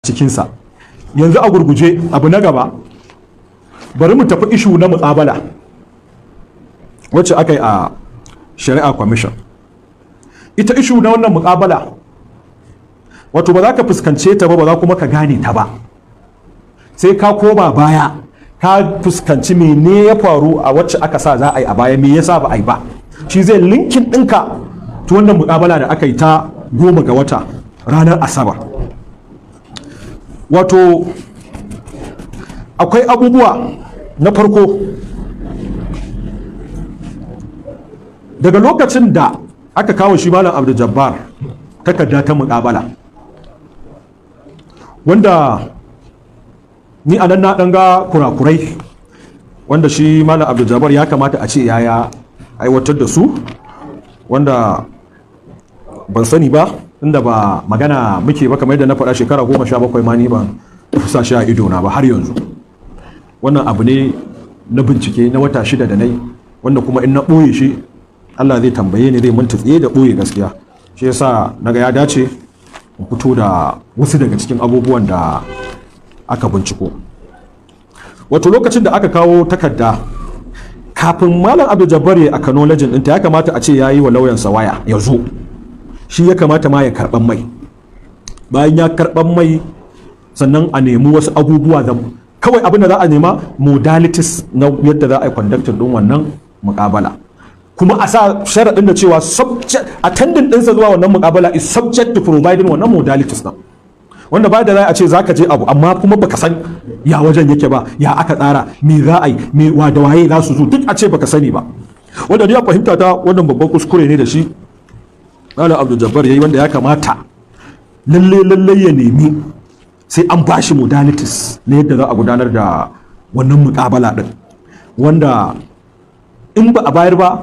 Cikinsa yanzu a gurguje, abu na gaba, bari mu tafi issue na muƙabala wacce aka yi a Shari'a Commission. Ita issue na wannan muƙabala, wato ba za ka fuskance ta ba, ba za kuma ka gane ta ba, sai ka koma baya ka fuskanci mene ya faru a wacce aka sa za a yi a baya, me yasa ba a yi ba. Shi zai linking ɗinka ta wannan muƙabala da aka yi ta 10 ga wata, ranar Asabar. Wato akwai abubuwa. Na farko, daga lokacin da aka kawo shi Malam Abdul Jabbar takarda ta muƙabala, wanda ni anan na ɗan ga kurakurai wanda shi Malam Abdul Jabbar ya kamata a ce yaya aiwatar da su, wanda ban sani ba, inda ba magana muke ba. Kamar yadda na faɗa, shekara 17 ma ni ban sa shi a ido na ba har yanzu. Wannan abu ne na bincike na wata 6 da na yi, wanda kuma in na ɓoye shi Allah zai tambaye ni, zai mun tsaye da ɓoye gaskiya. Shi yasa naga ya dace in fito da wasu daga cikin abubuwan da aka binciko. Wato lokacin da aka kawo takarda, kafin Malam Abdul Jabbar ya acknowledging ɗinta, ya kamata a ce ya yi wa lauyansa waya ya zo. Shi ya kamata ma ya karɓan mai. Bayan ya karɓan mai, sannan a nemi wasu abubuwa da kawai abin da za a nema, modalities na yadda za a yi conducting din wannan muƙabala, kuma a sa sharaɗin da cewa subject attending ɗinsa zuwa wannan muƙabala is subject to providing wannan modalities ɗin, wanda ba da za a ce za ka je abu amma kuma baka san ya wajen yake ba, ya aka tsara, me za a yi, me wa da waye za su zo, duk a ce baka sani ba. Wanda ni a fahimta ta, wannan babban kuskure ne da shi Malam Abdul Jabbar yayi, wanda ya kamata lalle lalle ya nemi sai an bashi modalities na yadda za a gudanar da wannan muƙabala din, wanda in ba a bayar ba,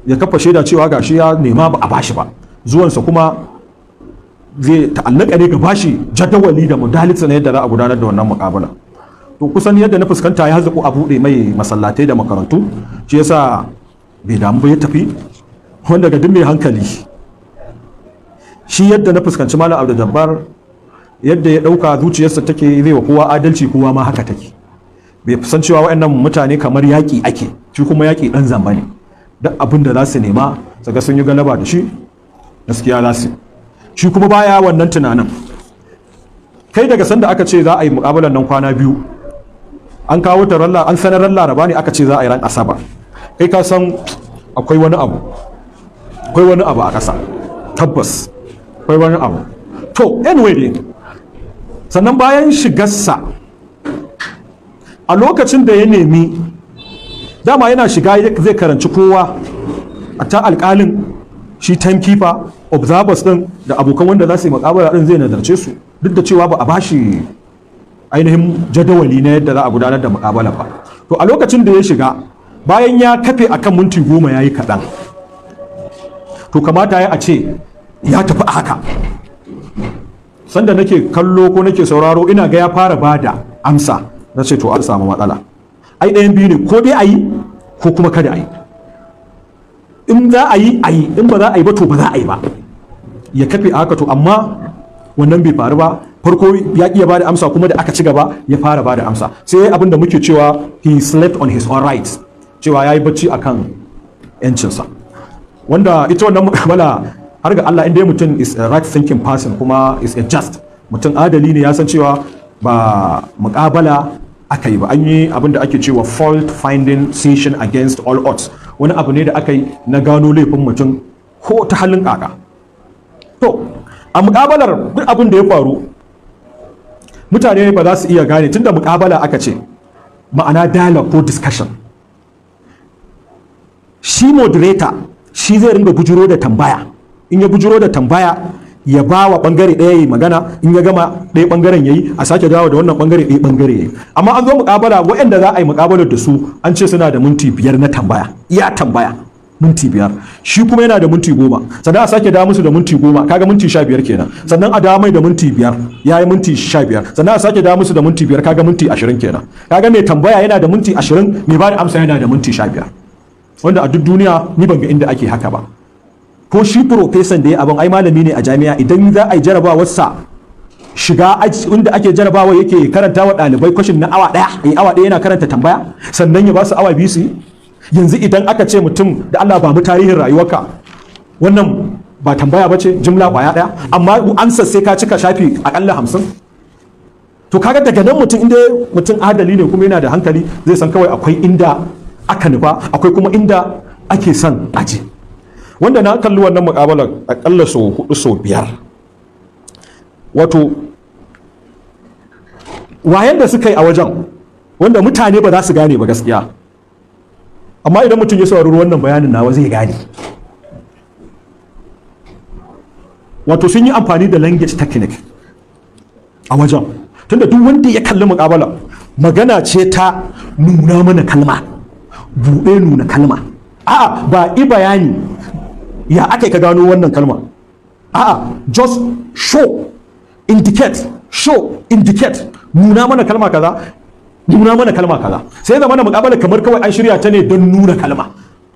ya kafa shaida cewa gashi ya nema ba a bashi ba. Zuwansa kuma zai ta'allaka ne ga bashi jadawali da modalities na yadda za a gudanar da wannan muƙabala. To, kusan yadda na fuskanta, ya zaƙo a buɗe mai masallatai da makarantu, shi yasa bai damu ba ya tafi. Wanda ga duk mai hankali, shi yadda na fuskanci Malam Abdul Jabbar, yadda ya ɗauka zuciyarsa take zai wa kowa adalci, kowa ma haka take. Bai san cewa waɗannan mutane kamar yaƙi ake, shi kuma yaƙi ɗan zamba ne. Duk abin da za su nema su ga sun yi galaba da shi, gaskiya za su. Shi kuma baya wannan tunanin. Kai, daga sanda aka ce za a yi muƙabalar nan kwana 2, an kawo ta ran, an sanar ran Laraba ne, aka ce za a yi ran Asabar, kai ka san akwai wani abu, akwai wani abu a ƙasa, tabbas akwai wani abu. To, anyway dai, sannan bayan shigarsa, a lokacin da ya nemi dama, yana shiga zai karanci kowa, a ta alkalin, shi timekeeper, observers din da abokan wanda za su yi muƙabala din, zai nazarce su, duk da cewa ba a bashi ainihin jadawali na yadda za a gudanar da muƙabala ba. To, a lokacin da ya shiga, bayan ya kafe akan minti 10 ya yi kaɗan, to kamata ya a ce ya tafi a haka. Sanda nake kallo ko nake sauraro, ina ga ya fara bada amsa, na ce to an samu matsala. Ai ɗayan biyu ne: ko dai a yi ko kuma kada a yi. In za a yi, a yi; in ba za a yi ba, to ba za a yi ba. Ya kafe a haka. To, amma wannan bai faru ba. Farko ya iya bada amsa, kuma da aka ci gaba ya fara bada amsa. Sai abin da muke cewa he slept on his own rights, cewa ya yi bacci akan yancinsa. Wanda ita wannan muƙabala, har ga Allah, inda mutum is a right thinking person kuma is a just mutum, adali ne, ya san cewa ba muƙabala aka yi ba, an yi abin da ake cewa fault finding session against all odds. Wani abu ne da aka yi na gano laifin mutum ko ta halin kaka. To, a muƙabalar, duk abin da ya faru mutane ba za su iya gane, tunda muƙabala aka ce, ma'ana dialogue ko discussion. Shi moderator shi zai ringa bujuro da tambaya. In ya bujuro da tambaya, ya ba wa bangare ɗaya yi magana. In ya gama, ɗaya bangaren yayi, a sake dawo da wannan bangare, ɗaya bangare yayi. Amma an zo muƙabala, waɗanda za a yi muƙabalar da su, an ce suna da minti 5 na tambaya, iya tambaya minti 5. Shi kuma yana da minti 10. Sannan a sake dawo musu da minti 10, kaga minti 15 kenan. Sannan a dawo mai da minti 5, ya yi minti 15. Sannan a sake dawo musu da minti 5, kaga minti 20 kenan. Kaga mai tambaya yana da minti 20, mai ba da amsa yana da minti 15, wanda a duk duniya ni ban ga inda ake haka ba. Ko shi profesan da ya abin, ai malami ne a jami'a. Idan za a yi jarabawarsa Shiga inda ake jarabawa yake karanta wa ɗalibai question na awa ɗaya, in awa 1 yana karanta tambaya, sannan ya ba su awa 2 su yi. Yanzu idan aka ce mutum, da Allah ba mu tarihin rayuwarka, wannan ba tambaya ba ce, jimla kwaya ɗaya, amma amsar sai ka cika shafi akalla 50. To kaga daga nan mutum, inda mutum adali ne kuma yana da hankali, zai san kawai akwai inda aka nufa, akwai kuma inda ake son aje. Wanda na kalli wannan mukabalar akalla sau hudu, sau biyar, wato wayan da suka yi a wajen, wanda mutane ba za su gane ba gaskiya, amma idan mutum ya saurari wannan bayanin nawa zai gane. Wato sun yi amfani da language technique a wajen, tunda duk wanda ya kalli muƙabala, magana ce ta nuna mana kalma, buɗe nuna kalma. A'a, ba i bayani ya aka ka gano wannan kalma. A'a, just show, indicate, show, indicate, nuna mana kalma kaza, nuna mana kalma kaza. Sai zama na muƙabala kamar kawai an shirya ta ne don nuna kalma,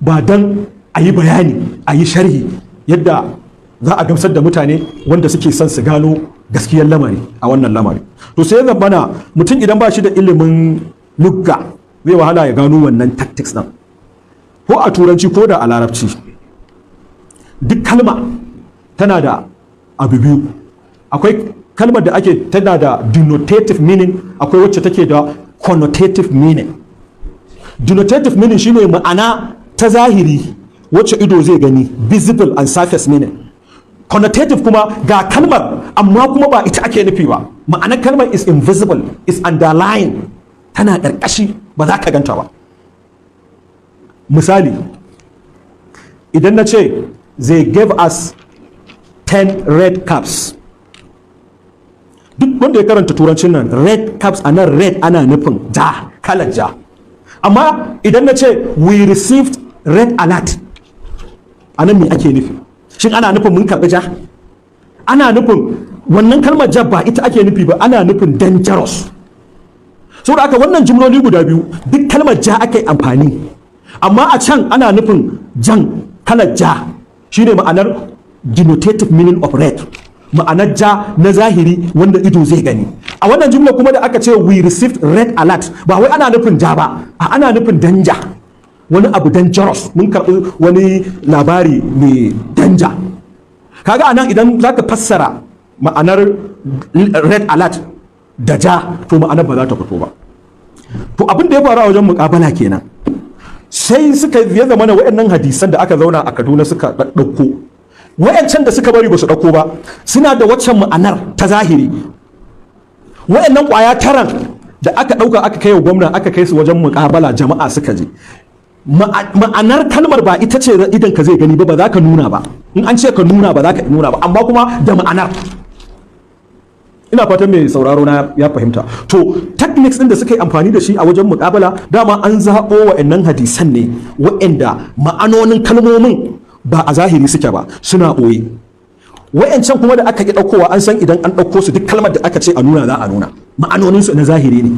ba don a yi bayani, a yi sharhi yadda za a gamsar da mutane wanda suke son su gano gaskiyar lamari a wannan lamari. To sai zamana mutum idan ba shi da ilimin lugga, zai wahala ya gano wannan tactics ɗin. Ko a Turanci ko da a Larabci, duk kalma tana da abu biyu: akwai kalmar da ake tana da denotative meaning, akwai wacce take da connotative meaning. Denotative meaning shine ma'ana ta zahiri wacce ido zai gani, visible and surface meaning. Connotative kuma, ga kalmar amma kuma ba ita ake nufi ba, ma'anar kalmar is invisible, is underlying, tana ƙarƙashi, ba za ka ganta ba. Misali, idan na ce, "They gave us 10 red caps," duk wanda ya karanta Turancin nan, red caps, a nan red ana nufin ja, kalar ja. Amma idan na ce, "We received red alert," a nan me ake nufi? Shin ana nufin mun karɓi ja? Ana nufin wannan kalmar ja ba ita ake nufi ba, ana nufin dangerous. Saboda aka wannan jimloli guda biyu, duk kalmar ja aka yi amfani, amma a can ana nufin jan, kalar ja, shine ma'anar denotative meaning of red, ma'anar ja na zahiri wanda ido zai gani. A wannan jumla kuma da aka ce, "We received red alert," ba wai ana nufin ja ba, a ana nufin danger, wani abu dangerous, mun karɓi wani labari mai danger. Kaga anan idan zaka fassara ma'anar red alert da ja, to ma'anar ba za ta fito ba. To abin da ya faru a wajen muƙabala kenan. Sai suka ya zama na waɗannan hadisan da aka zauna a Kaduna suka ɗauko, wayancan da suka bari ba su ɗauko ba, suna da waccan ma'anar ta zahiri. Wayannan ƙwaya taran da aka ɗauka aka kai wa gwamna, aka kai su wajen muƙabala, jama'a suka je, ma'anar kalmar ba ita ce idan ka zai gani ba, ba za ka nuna ba. In an ce ka nuna, ba za ka nuna ba, amma kuma da ma'anar. Ina fatan mai sauraro na ya fahimta. To techniques din da suka yi amfani da shi a wajen muƙabala, dama an zaɓo wa'annan hadisan ne wa'anda ma'anonin kalmomin ba a zahiri suke ba, suna ɓoye. Wa'ancan kuma da aka ki ɗaukowa, an san idan an ɗauko su, duk kalmar da aka ce a nuna za a nuna, ma'anoninsu na zahiri ne.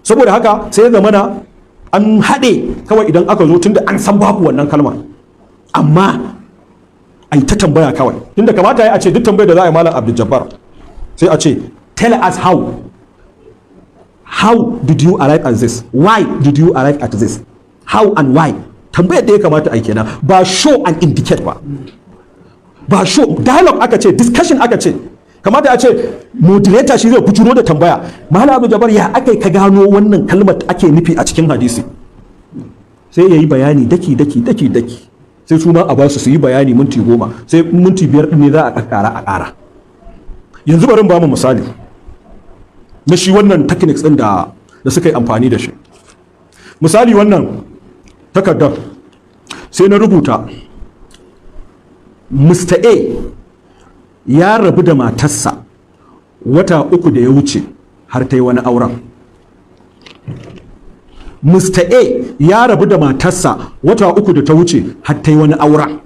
Saboda haka sai zamana an haɗe kawai. Idan aka zo, tunda an san babu wannan kalmar, amma a yi ta tambaya kawai. Tunda kamata ya a ce duk tambayar da za a yi Malam Abdul Jabbar, sai a ce, "Tell us how did you arrive at this? Why did you arrive at this?" How and why, tambayar da ya kamata a yi kenan, ba show and indicate ba. Ba show, dialogue aka ce, discussion aka ce. Kamata a ce moderator shi zai bujuro da tambaya: "Malam Abdul Jabbar, ya aka ka gano wannan kalmar ake nufi a cikin hadisi?" Sai ya yi bayani daki daki daki daki. Sai su ma a ba su su yi bayani minti 10, sai minti 5 ne za a ƙara a ƙara. Yanzu bari ba mu misali na shi wannan techniques ɗin da suka yi amfani da shi. Misali, wannan takardar, sai na rubuta, "Mr. A ya rabu da matarsa wata 3 da ya wuce, har ta yi wani auren." Mr. A ya rabu da matarsa wata 3 da ta wuce, har ta yi wani auren.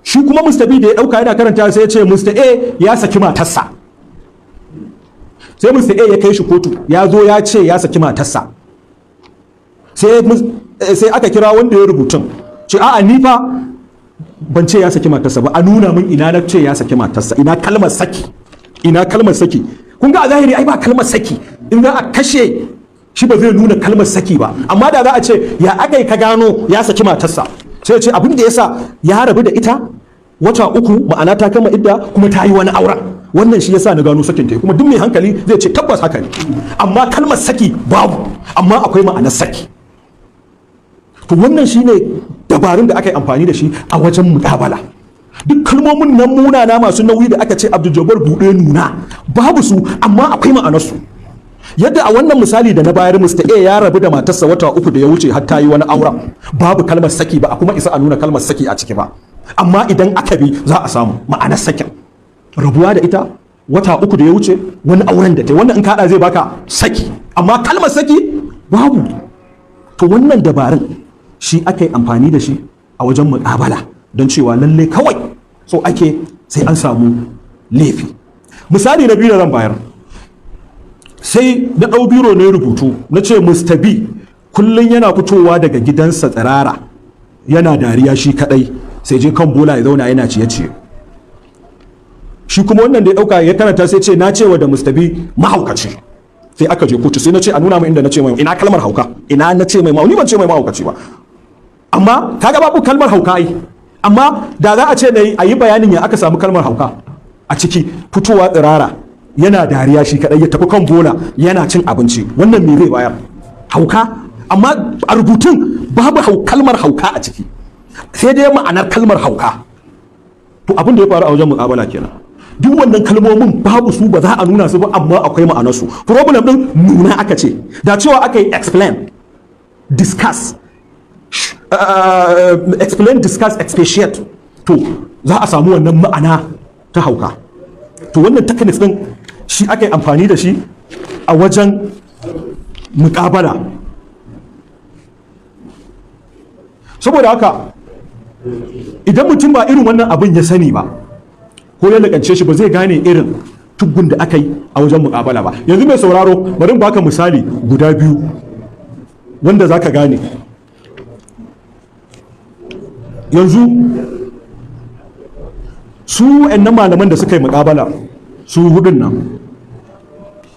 Shi kuma Mr. B da ya dauka yana karanta, sai ya ce Mr. A ya saki matarsa. Sai Mr. A ya kai shi kotu, ya zo ya ce ya saki matarsa. Sai aka kira wanda ya rubutun, ce, "A'a, ni fa ban ce ya saki matarsa ba, a nuna min ina na ce ya saki matarsa, ina kalmar saki." Ina kalmar saki? Kun ga a zahiri ai ba kalmar saki. In za a kashe shi ba zai nuna kalmar saki ba. Amma da za a ce ya aka yi ka gano ya saki matarsa, sai ce abin da yasa ya rabu da ita wata 3, ma'ana ta kama idda, kuma ta yi wani auren, wannan shi yasa na gano sakin ta. Kuma duk mai hankali zai ce tabbas haka ne. Amma kalmar saki babu, amma akwai ma'anar saki. To wannan shine dabarun da aka yi amfani da shi a wajen muƙabala. Duk kalmomin nan munana masu nauyi da aka ce Abdul Jabbar buɗe nuna, babu su, amma akwai ma'anarsu. Yadda a wannan misali da na bayar, Mr. A ya rabu da matarsa wata 3 da ya wuce, har ta yi wani auren, babu kalmar saki, ba a kuma isa a nuna kalmar saki a ciki ba. Amma idan aka bi za a samu ma'anar sakin: rabuwa da ita wata 3 da ya wuce, wani auren da ta yi. Wannan in kaɗa zai baka saki, amma kalmar saki babu. To wannan dabarun shi aka yi amfani da shi a wajen muƙabala, don cewa lalle kawai so ake sai an samu laifi. Misali na biyu da zan bayar, sai na ɗau biro ne rubutu, na ce Mr. B kullum yana fitowa daga gidansa tsirara, yana dariya shi kadai, sai je kan bola ya zauna yana ciye-ciye. Shi kuma wannan da ya ɗauka ya karanta sai ce na cewa da Mr. B mahaukaci. Sai aka je kotu, sai na ce a nuna mu inda na ce mai, ina kalmar hauka, ina na ce mai, ni ban ce mai mahaukaci ba. Amma kaga babu kalmar hauka ai. Amma da za a ce na a yi bayanin ya aka samu kalmar hauka a ciki, fitowa tsirara yana dariya shi kadai, ya tafi kan bola yana cin abinci, wannan me zai bayar? Hauka. Amma a rubutun babu kalmar hauka a ciki, sai dai ma'anar kalmar hauka. To abin da ya faru a wajen muƙabala kenan. Duk wannan kalmomin babu su, ba za a nuna su ba, amma akwai ma'anarsu. Problem din nuna aka ce. Da cewa aka yi explain, discuss, explain, discuss, expatiate, to za a samu wannan ma'ana ta hauka. To wannan techniques din shi aka yi amfani da shi a wajen muƙabala. Saboda haka idan mutum ba irin wannan abin ya sani ba ko ya lakance shi ba, zai gane irin tuggun da aka yi a wajen muƙabala ba. Yanzu mai sauraro, bari baka misali guda biyu wanda za ka gane. Yanzu su wa'annan malaman da suka yi muƙabala, su hudun nan,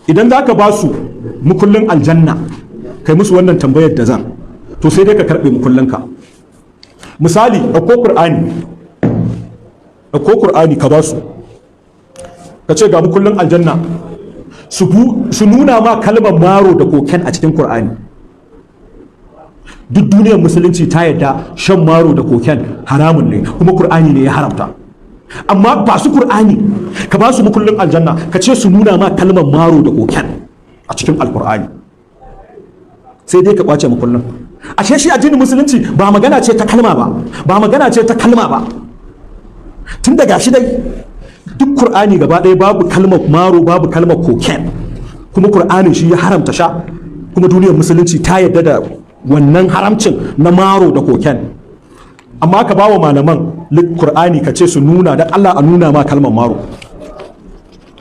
idan za ka ba su mukullin aljanna kai musu wannan tambayar da zan, to sai dai ka karɓe mukullinka. Misali, ɗauko ƙur'ani, ɗauko ƙur'ani ka ba su, ka ce ga mukullin aljanna, su nuna ma kalmar maro da koken a cikin ƙur'ani. Duk duniyar musulunci ta yadda shan maro da koken haramun ne, kuma ƙur'ani ne ya haramta. Amma ba su ƙur'ani, ka ba su mukullin aljanna, ka ce su nuna ma kalmar maro da koken a cikin alƙur'ani, sai dai ka kwace mukullin. Ashe shi addinin musulunci ba magana ce ta kalma ba, ba magana ce ta kalma ba. Tun daga shi dai duk Kur'ani gaba ɗaya babu kalmar maro, babu kalmar koken, kuma Kur'anin shi ya haramta sha, kuma duniyar musulunci ta yarda da wannan haramcin na maro da koken. Amma ka ba wa malaman Kur'ani ka ce su nuna, dan Allah a nuna ma kalmar maro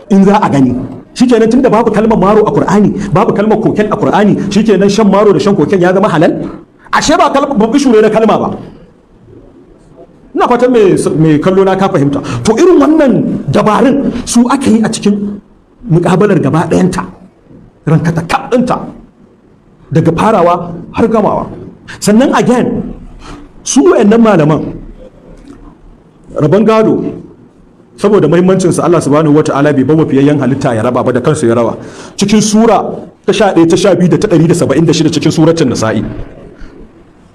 in za a gani. Shikenan, tunda babu kalmar maro a Qur'ani, babu kalmar koken a Qur'ani, shikenan shan maro da shan koken ya zama halal. Ashe ba kalma ba issue ne na kalma ba. Ina fatan mai kallo na ka fahimta. To irin wannan dabarun su aka yi a cikin muƙabalar gaba ɗayanta, rankata kaf ɗinta, daga farawa har gamawa. Sannan again, su wayannan malaman, rabon gado, saboda muhimmancinsa Allah subhanahu wata'ala bai bawa fiyayyen halitta ya raba ba, da kansa ya raba cikin sura ta 11, ta 12 da ta 176 cikin suratul Nisa'i,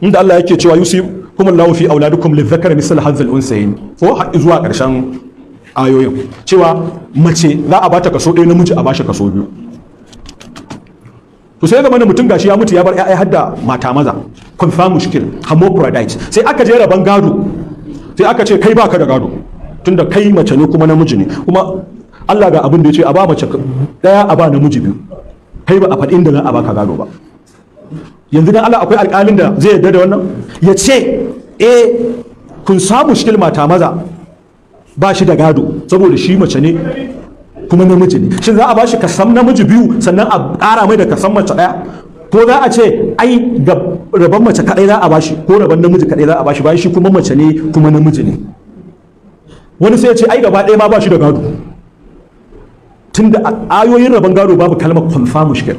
inda Allah yake cewa yusikum Allahu fi auladikum lidhakari misl hazzal unsayin, ko har zuwa karshen ayoyin, cewa mace za a bata kaso 1, namiji a bashi kaso 2. To sai zama mutum gashi ya mutu ya bar ƴaƴa hadda mata maza, confirm mushkil, hermaphrodite. Sai aka je raban gado, sai aka ce kai baka da gado tunda kai mace ne kuma namiji ne, kuma Allah ga abin da ya ce a ba mace 1, a ba namiji 2, kai ba a faɗi inda za a baka gado ba. Yanzu dan Allah akwai alƙalin da zai yarda da wannan, ya ce eh kun samu mushkil, mata maza ba shi da gado saboda shi mace ne kuma namiji ne? Shin za a ba shi kasan namiji 2 sannan a ƙara mai da kasan mace 1, ko za a ce ai ga rabon mace kaɗai za a ba shi, ko rabon namiji kaɗai za a ba shi, bayan shi kuma mace ne kuma namiji ne? Wani sai ya ce ai gaba ɗaya ma ba shi da gado. Tunda ayoyin rabon gado babu kalmar khunsa mushkil,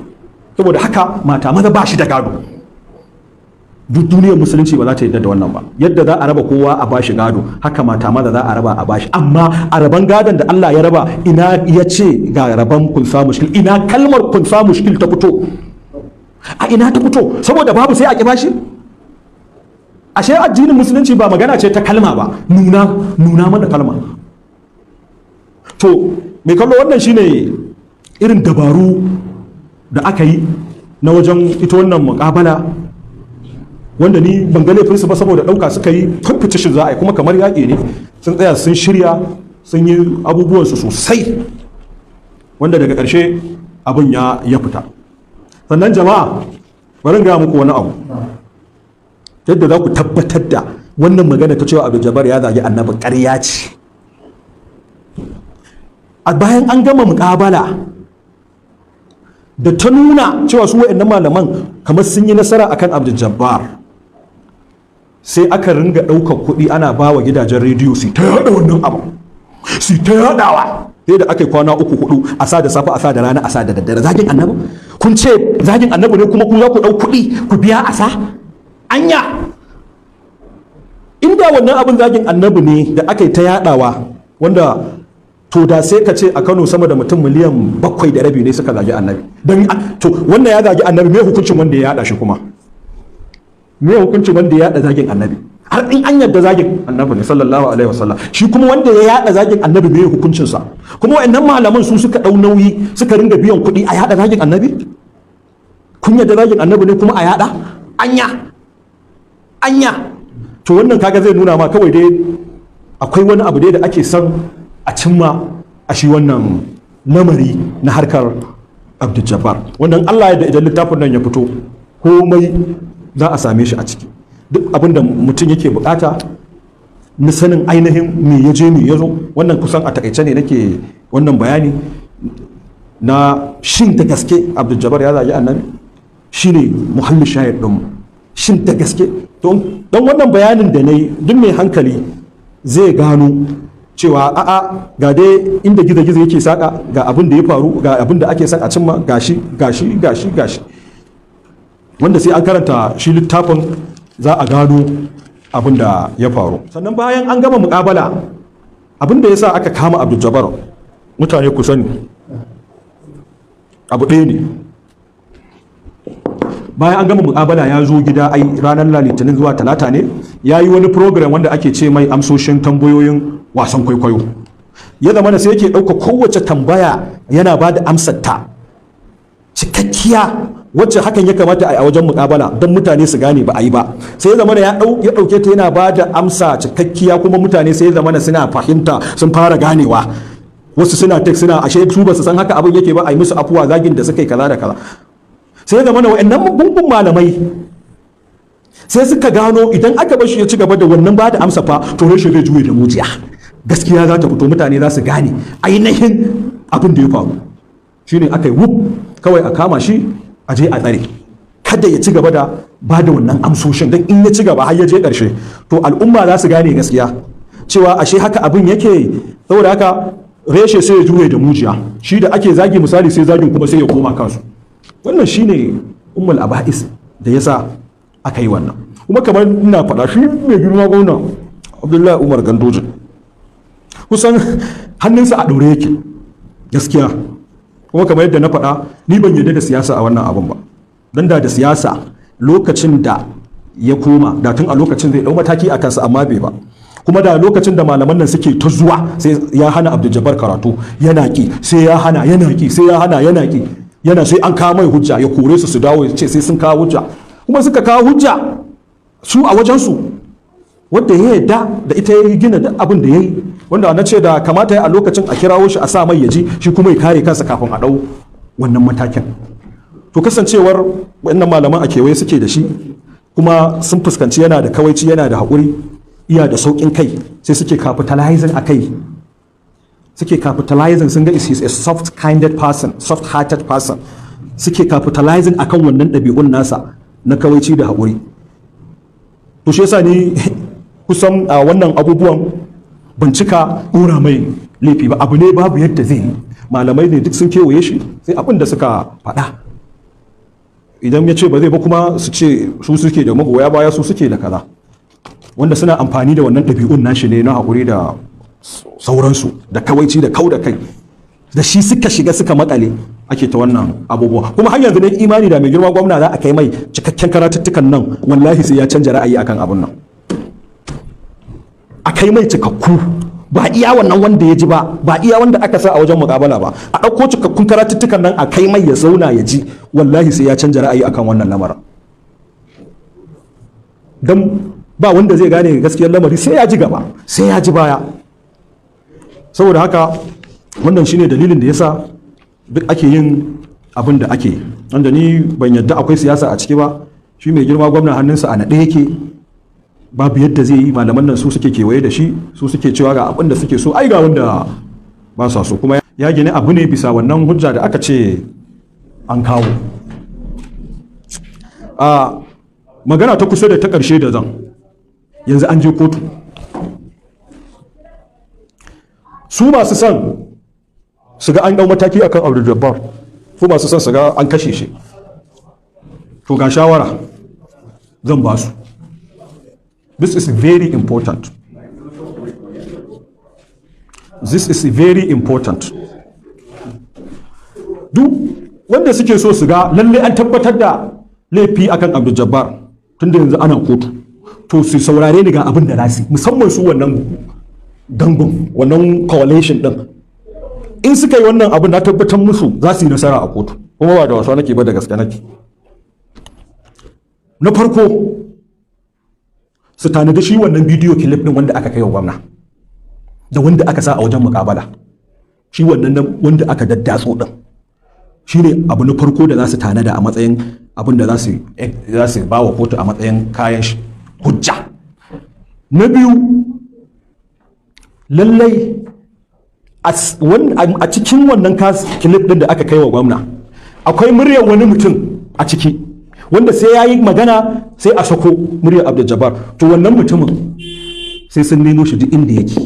saboda haka mata maza ba shi da gado. Duk duniyar Musulunci ba za ta yadda da wannan ba. Yadda za a raba kowa a bashi gado, haka mata maza za a raba a bashi. Amma a raban gadon da Allah ya raba, ina ya ce ga raban khunsa mushkil? Ina kalmar khunsa mushkil ta fito? A ina ta fito? Saboda babu sai a ki bashi? Ashe addinin Musulunci ba magana ce ta kalma ba. Nuna, nuna mana kalma. To mai kallo, wannan shine irin dabaru da aka yi na wajen ita wannan muƙabala, wanda ni ban ga laifinsu ba, saboda ɗauka suka yi competition za a yi, kuma kamar yaƙi ne. Sun tsaya, sun shirya, sun yi abubuwansu sosai, wanda daga ƙarshe abin ya fita. Sannan jama'a, bari in gaya muku wani abu yadda za ku tabbatar da wannan magana ta cewa Abdul Jabbar ya zagi Annabi ƙarya ce. A bayan an gama muƙabala da ta nuna cewa su wa'annan malaman kamar sun yi nasara akan Abdul Jabbar, sai aka ringa ɗaukar kuɗi ana ba wa gidajen rediyo su ta yaɗa wannan abu, su ta yaɗawa, sai da aka yi kwana uku, hudu, a sa da safe, a sa da rana, a sa da daddare. Zagin Annabi, kun ce zagin Annabi ne, kuma ku za ku ɗau kuɗi ku biya a sa? Anya, inda wannan abin zagin Annabi ne da aka yi ta yaɗawa, wanda to da sai ka ce a Kano sama da mutum 7.5 miliyan ne suka zagi Annabi. Don to wannan ya zagi Annabi, me hukuncin wanda ya yaɗa shi? Kuma me hukuncin wanda ya yaɗa zagin Annabi? Har in an yadda zagin Annabi ne sallallahu alaihi wasallam, shi kuma wanda ya yaɗa zagin Annabi, me hukuncin sa? Kuma wa'annan malaman su suka ɗau nauyi, suka ringa biyan kuɗi a yaɗa zagin Annabi. Kun yadda zagin Annabi ne kuma a yaɗa? Anya, anya? To wannan kaga zai nuna ma kawai dai akwai wani abu dai da ake son a cimma a shi wannan lamari na harkar Abdul Jabbar. Wannan Allah ya da idan littafin nan ya fito, komai za a same shi a ciki, duk abin da mutum yake bukata na sanin ainihin me ya je, me ya zo. Wannan kusan a takaice ne nake wannan bayani na shin da gaske Abdul Jabbar ya zagi Annabi. Shine muhallin shahid ɗinmu. Shin da gaske? Don wannan bayanin da na yi, duk mai hankali zai gano cewa a'a, ga dai inda gizo-gizo yake saka, ga abin da ya faru, ga abin da ake son a cimma, gashi, gashi, gashi, gashi. Wanda sai an karanta shi littafin za a gano abin da ya faru. Sannan bayan an gama muƙabala, abin da ya sa aka kama Abdul Jabbar, mutane ku sani, abu ɗaya ne. Bayan an gama muƙabala, ya zo gida, ai ranar Litinin zuwa Talata ne, ya yi wani program wanda ake ce mai amsoshin tambayoyin wasan kwaikwayo. Ya zama da sai yake ɗauka kowace tambaya yana ba da amsar ta cikakkiya, wacce hakan ya kamata a yi a wajen muƙabala don mutane su gane, ba a yi ba. Sai ya zama ya ɗauke ta yana ba da amsa cikakkiya, kuma mutane sai ya zama suna fahimta, sun fara ganewa. Wasu suna tek, suna ashe su ba su san haka abin yake ba, a yi musu afuwa zagin da suka yi, kaza da kaza. Sai ya zama wa'annan gungun malamai sai suka gano idan aka bar shi ya ci gaba da wannan ba da amsa fa, to rashin zai juye da mujiya, gaskiya za ta fito, mutane za su gane ainihin abin da ya faru. Shine aka yi wuf kawai a kama shi, a je a tsare, kada ya ci gaba da ba da wannan amsoshin, don in ya ci gaba har ya je ƙarshe, to al'umma za su gane gaskiya cewa ashe haka abin yake. Saboda haka reshe sai ya juye da mujiya, shi da ake zagi misali, sai zagin kuma sai ya koma kansu. Wannan shine ummul aba'is da yasa aka yi wannan. Kuma kamar ina faɗa, shi mai girma gwamna Abdullahi Umar Ganduje kusan hannunsa a ɗaure yake gaskiya. Kuma kamar yadda na faɗa, ni ban yarda da siyasa a wannan abun ba, don da da siyasa, lokacin da ya koma, da tun a lokacin zai ɗau mataki a kansa, amma bai ba. Kuma da lokacin da malaman nan suke ta zuwa sai ya hana Abdul Jabbar karatu, yana ki, sai ya hana, yana ki, sai ya hana, yana ki, yana sai an kawo mai hujja, ya kore su, su dawo, ya ce sai sun kawo hujja. Kuma suka kawo hujja su a wajensu, wadda ya yarda da ita, ya gina duk abin da ya yi. Wanda na ce da kamata ya a lokacin a kirawo shi, a sa mai ya ji, shi kuma ya kare kansa kafin a ɗau wannan matakin. To kasancewar wannan malaman a kewaye suke da shi, kuma sun fuskanci yana da kawaici, yana da haƙuri, iya da sauƙin kai, sai suke capitalizing a kai, suke capitalizing. Sun ga is a soft kinded person, soft hearted person, suke capitalizing akan wannan ɗabi'un nasa na kawaici da haƙuri. To shi yasa ni kusan a wannan abubuwan ban cika ɗora mai laifi ba. Abu ne babu yadda zai yi. Malamai ne duk sun kewaye shi, sai abin da suka faɗa. Idan ya ce ba zai ba kuma, su ce su suke da magoya baya, su suke da kaza, wanda suna amfani da wannan ɗabi'un nashi ne na haƙuri da sauransu, da kawaici da kau da kai, da shi suka shiga suka makale ake ta wannan abubuwa. Kuma har yanzu ne imani da mai girma gwamna za a kai mai cikakken karatuttukan nan, wallahi sai ya canja ra'ayi akan abun nan. A kai mai cikakku, ba iya wannan wanda ya ji ba, ba iya wanda aka sa a wajen mukabala ba, a ɗauko cikakkun karatuttukan nan a kai mai, ya zauna ya ji, wallahi sai ya canja ra'ayi akan wannan lamarin. Don ba wanda zai gane gaskiyar lamari sai ya ji gaba, sai ya ji baya. Saboda haka wannan shine dalilin da yasa duk ake yin abin da ake, wanda ni ban yadda akwai siyasa a ciki ba. Shi mai girma gwamna hannunsa a naɗe yake, babu yadda zai yi. Malaman nan su suke kewaye da shi, su suke cewa ga abin da suke so, ai ga wanda ba sa so. Kuma ya gini abu ne bisa wannan hujja da aka ce an kawo. A magana ta kusa da ta ƙarshe da zan yanzu, an je kotu. Su masu son su ga an ɗau mataki akan Abdul Jabbar, su masu son su ga an kashe shi, to ga shawara zan ba su. This is very important, this is very important. Duk wanda suke so su ga lalle an tabbatar da laifi akan Abdul Jabbar, tunda yanzu ana kotu, to su saurare ni, ga abin da za su, musamman su wannan gangun, wannan coalition din. In suka yi wannan abin, na tabbatar musu za su yi nasara a kotu. Kuma ba da wasa nake ba, da gaske nake. Na farko, su tanadi shi wannan bidiyo clip din wanda aka kai wa gwamna da wanda aka sa a wajen mukabala. Shi wannan wanda aka daddatso din shine abu na farko da za su tanada a matsayin abin da za su ba wa kotu a matsayin kayan hujja. Na biyu, lallai a cikin wannan clip din da aka kai wa gwamna akwai muryar wani mutum a ciki wanda sai ya yi magana sai a sako muryar Abdul Jabbar. To wannan mutumin sai sun nemo shi duk inda yake,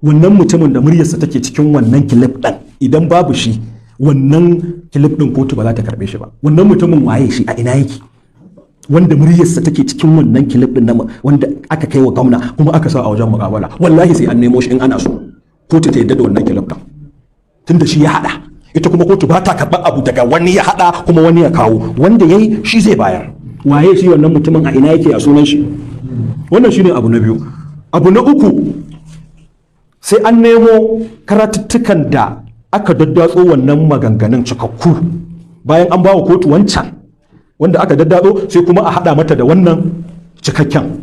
wannan mutumin da muryarsa take cikin wannan clip din. Idan babu shi, wannan clip din kotu ba za ta karbe shi ba. Wannan mutumin waye shi? A ina yake, wanda muryarsa take cikin wannan clip din wanda aka kai wa gwamna kuma aka sa a wajen mukabala? Wallahi sai an nemo shi in ana so kotu ta yadda da wannan clip din, tunda shi ya hada. Ita kuma kotu ba ta karɓar abu daga wani ya hada kuma wani ya kawo. Wanda yayi shi zai bayar. Waye shi wannan mutumin? A ina yake? A sunan shi? Wannan shine abu na biyu. Abu na uku, sai an nemo karatuttukan da aka daddatso wannan maganganun cikakku. Bayan an bawa kotu wancan wanda aka daddatso, sai kuma a hada mata da wannan cikakken.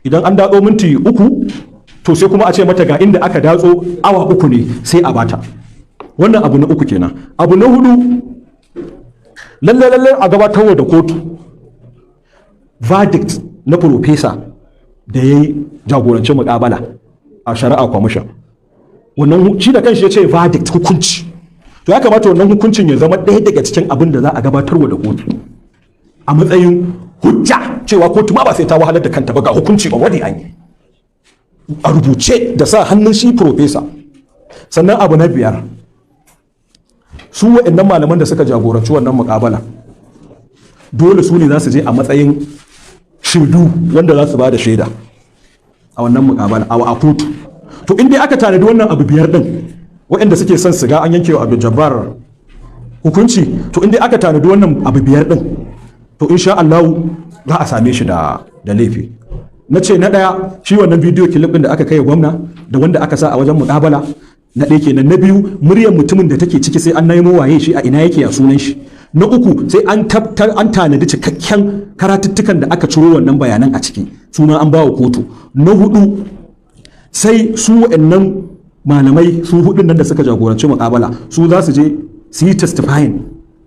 Idan an datso minti 3, to sai kuma a ce mata ga inda aka datso awa 3 ne, sai a bata. Wannan abu na uku kenan. Abu na hudu, lalle lalle a gabatarwa da kotu verdict na professor da ya yi jagoranci mukabala a shari'a commission. Wannan shi da kanshi ya ce verdict, hukunci. To ya kamata wannan hukuncin ya zama ɗaya daga cikin abin da za a gabatarwa da kotu a matsayin hujja, cewa kotu ma ba sai ta wahalar da kanta ba, ga hukunci already an yi a rubuce da sa hannun shi professor. Sannan abu na biyar, su waɗannan malaman da suka jagoranci wannan mukabala, dole su ne za su je a matsayin shaidu wanda za su ba da shaida a wannan mukabala a kotu. To in dai aka tanadi wannan abu biyar din, waɗanda suke son su ga an yanke wa Abdul Jabbar hukunci, to in dai aka tanadi wannan abu biyar din, to insha Allah za a same shi da laifi. Na ce na ɗaya, shi wannan bidiyo clip din da aka kai gwamna da wanda aka sa a wajen muƙabala, na ɗaya kenan. Na biyu, muryar mutumin da take ciki, sai an nemo waye shi, a ina yake, a sunan shi. Na uku, sai an tabbatar an tanadi cikakken karatuttukan da aka ciro wannan bayanan a ciki, su ma an bawa kotu. Na hudu, sai su wa'annan malamai su hudun nan da suka jagoranci muƙabala, su za su je su yi testifying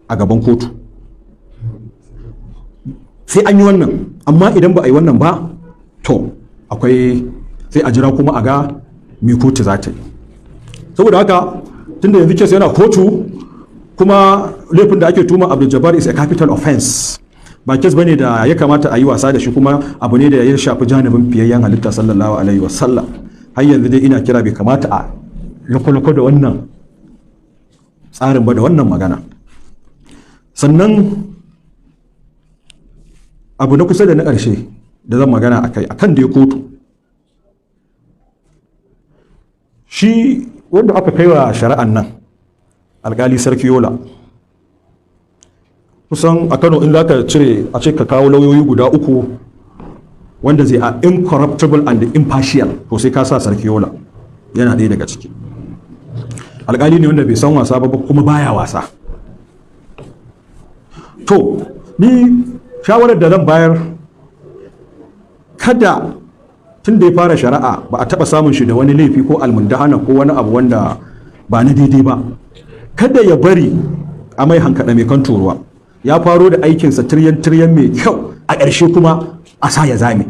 a gaban kotu. Sai an yi wannan. Amma idan ba a yi wannan ba, to akwai sai a jira kuma a ga me kotu za ta yi. Saboda haka, tunda yanzu case yana kotu, kuma laifin da ake tuma Abdul Jabbar is a capital offense, ba case bane da ya kamata a yi wasa da shi, kuma abu ne da ya shafi janibin fiyayyen halitta sallallahu alaihi wasallam. Har yanzu dai ina kira, bai kamata a loko da wannan. tsarin ba da wannan magana. Sannan abu na kusa da na ƙarshe da zan magana akai akan da ya kotu, shi wanda aka kai wa shari'an nan, alkali Sarki Yola, kusan a Kano in za ka cire a ce ka kawo lauyoyi guda uku wanda zai a incorruptible and impartial, to sai ka sa Sarki Yola yana ɗaya daga ciki. Alkali ne wanda bai san wasa ba kuma baya wasa. To ni shawarar da zan bayar, kada tun da ya fara shari'a ba a taɓa samun shi da wani laifi ko almundahana ko wani abu wanda ba na daidai ba, kada ya bari a mai hankaɗa mai kan turuwa. Ya faro da aikinsa tiryan tiryan mai kyau, a ƙarshe kuma a sa ya zame.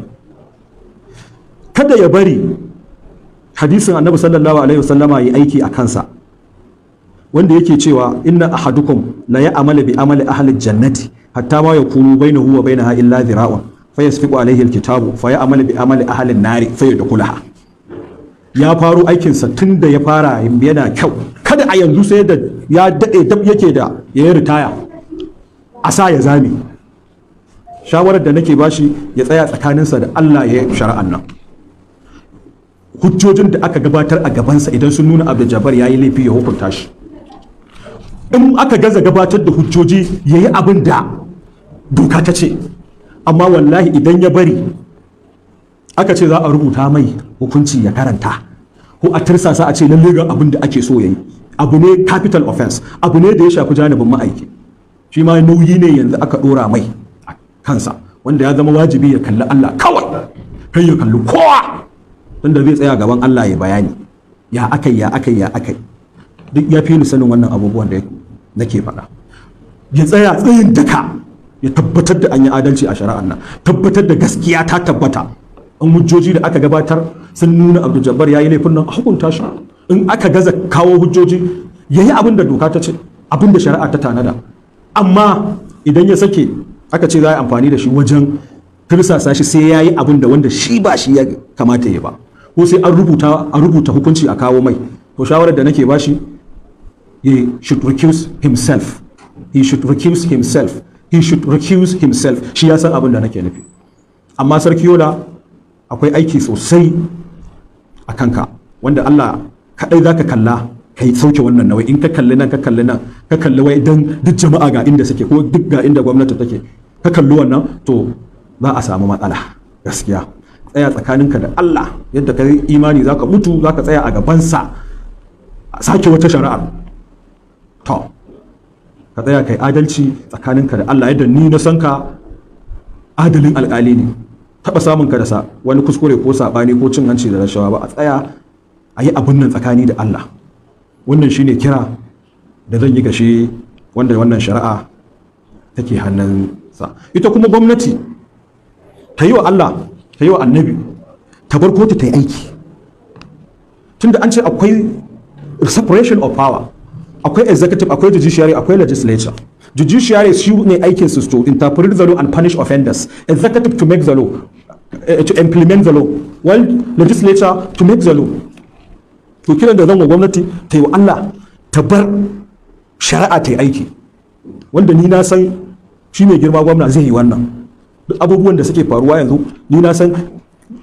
Kada ya bari hadisin Annabi sallallahu alaihi wasallama yi aiki a kansa, wanda yake cewa inna ahadukum la ya'malu bi amali ahli jannati hatta ma yakunu bainahu wa bainaha illa dhira'un fa yasfiqu alaihi alkitabu fa ya'malu bi amali ahli an-nari fa yadkhulaha. Ya faro aikinsa tun da ya fara yana kyau, kada a yanzu sai da ya dade dab yake da ya yi ritaya a sa ya zame. Shawarar da nake bashi, ya tsaya tsakaninsa da Allah ya shari'an nan. Hujjojin da aka gabatar a gabansa idan sun nuna Abdul Jabbar ya yi laifi, ya hukunta shi. In aka gaza gabatar da hujjoji, ya yi abin da doka ta ce. Amma wallahi idan ya bari aka ce za a rubuta mai hukunci ya karanta, ko a tirsasa a ce lalle ga abin da ake so ya yi, abu ne capital offense, abu ne da ya shafi janibin ma'aiki. Shi ma nauyi ne yanzu aka dora mai a kansa, wanda ya zama wajibi ya kalli Allah kawai, kai ya kalli kowa, wanda zai tsaya gaban Allah ya bayani ya akai, ya akai, ya akai. Duk ya fi ni sanin wannan abubuwan da nake faɗa. Ya tsaya tsayin daka ya tabbatar da an yi adalci a shari'ar nan, tabbatar da gaskiya ta tabbata. In hujjoji da aka gabatar sun nuna Abdul Jabbar ya yi laifin nan, a hukunta shi. In aka gaza kawo hujjoji, ya yi abin da doka ta ce, abin da shari'a ta tanada. Amma idan ya sake aka ce za a yi amfani da shi wajen tirsasa shi sai ya yi abin da wanda shi ba shi ya kamata ya ba, ko sai an rubuta, a rubuta hukunci a kawo mai, to shawarar da nake bashi, he should recuse himself, he should recuse himself, he should recuse himself. Shi ya san abin da nake nufi. Amma Sarki Yola, akwai aiki sosai a kanka, wanda Allah kaɗai za ka kalla ka yi sauke wannan nauyi. In ka kalli nan, ka kalli nan, ka kalli wai dan duk jama'a ga inda suke ko duk ga inda gwamnati take, ka kalli wannan, to za a samu matsala gaskiya. Tsaya tsakaninka da Allah, yadda ka yi imani za ka mutu, za ka tsaya a gabansa a sake wata shari'ar, to ka tsaya kai adalci tsakaninka da Allah. Yadda ni na san ka adalin alkali ne, taba samun ka da sa wani kuskure ko sabani ko cin hanci da rashawa ba. A tsaya a yi abun nan tsakani da Allah. Wannan shine kira da zan yi ga shi wanda wannan shari'a take hannunsa. Ita kuma gwamnati ta yi wa Allah, ta yi wa Annabi, ta bar kotu ta yi aiki, tunda an ce akwai separation of power, akwai executive, akwai judiciary, akwai legislature. Judiciary shi ne aikin su to interpret the law and punish offenders, executive to make the law, to implement the law, while legislature to make the law. To kiran da zan wa gwamnati, ta yi wa Allah ta bar shari'a ta yi aiki, wanda ni na san shi mai girma gwamna zai yi wannan. Duk abubuwan da suke faruwa yanzu, ni na san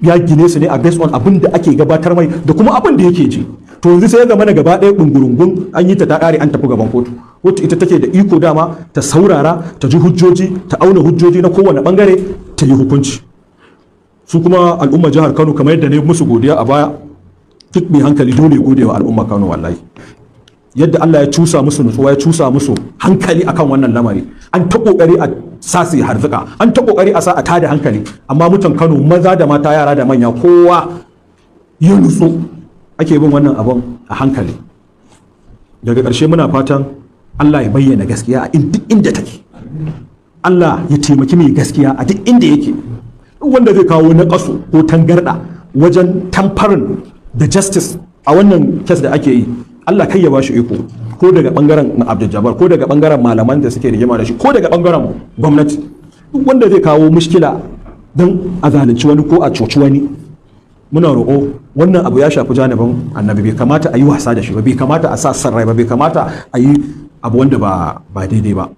ya gine su ne a based on abin da ake gabatar mai da kuma abin da yake ji. To yanzu sai ya zama na gaba ɗaya ɗungurungun an yi ta ta ƙare, an tafi gaban kotu. Kotu ita take da iko dama ta saurara, ta ji hujjoji, ta auna hujjoji na kowane bangare, ta yi hukunci. Su kuma al'ummar jihar Kano, kamar yadda ne musu godiya a baya, duk mai hankali dole ya gode wa al'ummar Kano wallahi, yadda Allah ya cusa musu nutsuwa, ya cusa musu hankali akan wannan lamari. An ta kokari a sa su harzuka, an ta kokari a sa a tada hankali, amma mutan Kano, maza da mata, yara da manya, kowa ya nutsu, ake bin wannan abun a hankali. Daga ƙarshe, muna fatan Allah ya bayyana gaskiya a duk inda take. Allah ya taimaki mai gaskiya a duk inda yake. Duk wanda zai kawo naƙasu ko tangarɗa wajen tampering da justice a wannan case da ake yi, Allah kai ya bashi iko, ko daga bangaren Abdul Jabbar, ko daga bangaren malaman da suke rigima da shi, ko daga bangaren gwamnati. Duk wanda zai kawo mushkila don a zalunci wani ko a cuci wani. Muna roƙo, wannan abu ya shafi janibin Annabi, bai kamata a yi wasa da shi ba, bai kamata a sa san rai ba, bai kamata a yi abu wanda ba daidai ba.